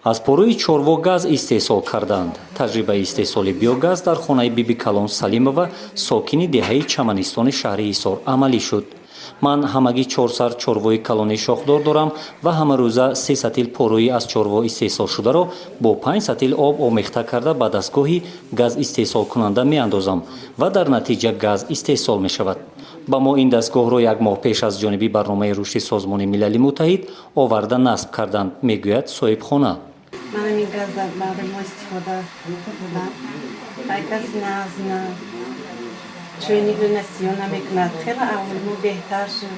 Аз порӯи чорво газ истеҳсол карданд. Таҷрибаи истеҳсоли биогаз дар хонаи Бибикалон Салимова, сокини деҳаи Чаманистони шаҳри Ҳисор, амалӣ шуд. Ман ҳамагӣ чор сар чорвои калони шохдор дорам ва ҳамарӯза 3 сатил порӯи аз чорво истеҳсолшударо бо 5 сатил об омехта карда ба дастгоҳи газ истеҳсолкунанда меандозам ва дар натиҷа газ истеҳсол мешавад. Ба мо ин дастгоҳро як моҳ пеш аз ҷониби Барномаи рушди Созмони Милали Муттаҳид оварда насб карданд, мегӯяд соҳибхона. Ман ҳамин газ барои мо истифода будам. Ай гази нағзина чойник сиё намекунад. Хеле аҳволи мо беҳтар шуд.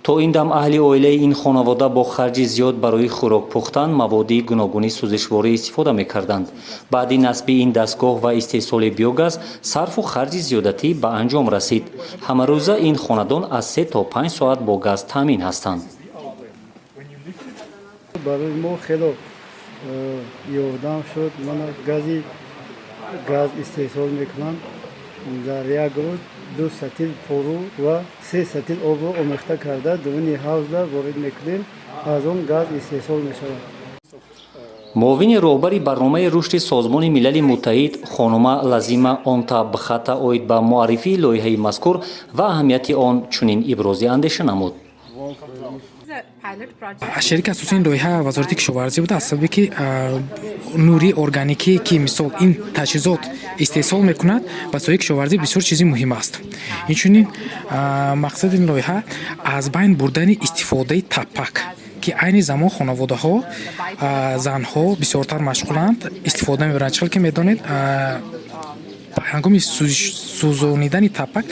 То ин дам аҳли оилаи ин хонавода бо харҷи зиёд барои хӯрок пухтан маводи гуногуни сӯзишворӣ истифода мекарданд. Баъди насби ин дастгоҳ ва истеҳсоли биогаз сарфу харҷи зиёдатӣ ба анҷом расид. Ҳамарӯза ин хонадон аз 3 то 5 соат бо газ таъмин ҳастанд. Барои мо хело ёрдам шуд. Мана, гази газ истеҳсол мекунанд. Дар як рӯз 2 сатил пору ва 3 сатил обро омехта карда, дуруни ҳавзда ворид мекунем, аз он газ истеҳсол мешавад. Муовини роҳбари Барномаи рушди Созмони Милали Муттаҳид хонума Лазима Онта Бхата оид ба муаррифии лоиҳаи мазкур ва аҳамияти он чунин ибрози андеша намуд. Шерики асосии ин лоиҳа Вазорати кишоварзӣ буда, аз сабабе ки нури органикӣ, ки мисол ин таҷҳизот истеҳсол мекунад, ба соҳаи кишоварзӣ бисёр чизи муҳим аст. Инчунин мақсади ин лоиҳа аз байн бурдани истифодаи таппак, ки айни замон хонаводаҳо, занҳо бисёртар машғуланд, истифода мебаранд. Чӣ хел ки медонед, ҳангоми сӯзонидани таппак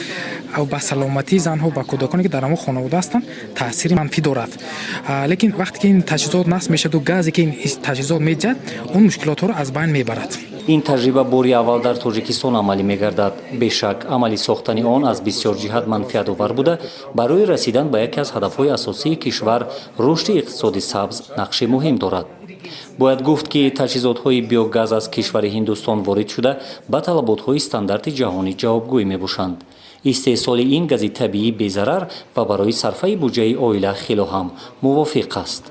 ба саломатии занҳо, ба кӯдаконе, ки дар ҳамон хонавода ҳастанд, таъсири манфӣ дорад. Лекин вақте ки ин таҷҳизот насб мешаваду газе ки ин таҷҳизот медиҳад, он мушкилотҳоро аз байн мебарад. Ин таҷриба бори аввал дар Тоҷикистон амалӣ мегардад. Бешак, амалӣ сохтани он аз бисёр ҷиҳат манфиатовар буда, барои расидан ба яке аз ҳадафҳои асосии кишвар, рушди иқтисоди сабз, нақши муҳим дорад. Бояд гуфт, ки таҷҳизотҳои биогаз аз кишвари Ҳиндустон ворид шуда, ба талаботҳои стандарти ҷаҳонӣ ҷавобгӯй мебошанд. Истеҳсоли ин гази табиӣ безарар ва барои сарфаи буҷаи оила хело ҳам мувофиқ аст.